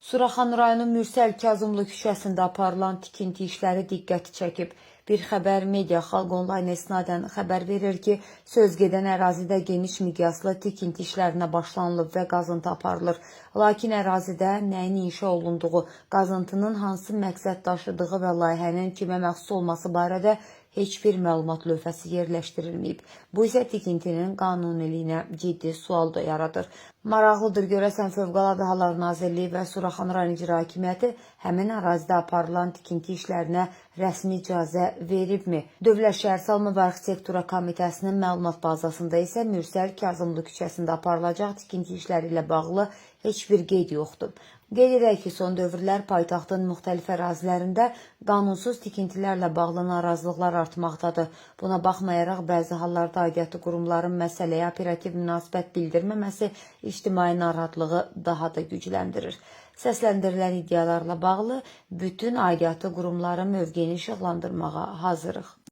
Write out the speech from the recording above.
Suraxanı rayonu Mürsəl Kazımlı küçəsində aparılan tikinti işləri diqqəti çəkib. Bir xəbər media Xalq Onlayn esnadən xəbər verir ki, söz gedən ərazidə geniş miqyaslı tikinti işlərinə başlanılıb və qazıntı aparılır. Lakin ərazidə nəyin inşa olunduğu, qazıntının hansı məqsəd daşıdığı və layihənin kimə məxsus olması barədə heç bir məlumat lövhəsi yerləşdirilməyib. Bu isə tikintinin qanuniliyinə ciddi sual da yaradır. Maraqlıdır görəsən Fövqəladə Hallar Nazirliyi və Suraxanı rayon İcra Hakimiyyəti həmin ərazidə aparılan tikinti işlərinə rəsmi icazə veribmi? Dövlət Şəhərsalma və Arxitektura Komitəsinin məlumat bazasında isə Mürsəl Kazımlı küçəsində aparılacaq tikinti işləri ilə bağlı heç bir qeyd yoxdur. Qeyd edək ki, son dövrlər paytaxtın müxtəlif ərazilərində qanunsuz tikintilərlə bağlı narazılıqlar artmaqdadır. Buna baxmayaraq bəzi hallarda aidiyyatı qurumların məsələyə operativ münasibət bildirməməsi ictimai narahatlığı daha da gücləndirir. Səsləndirilən iddialarla bağlı bütün aidiyyatı qurumların mövqeyini işıqlandırmağa hazırıq.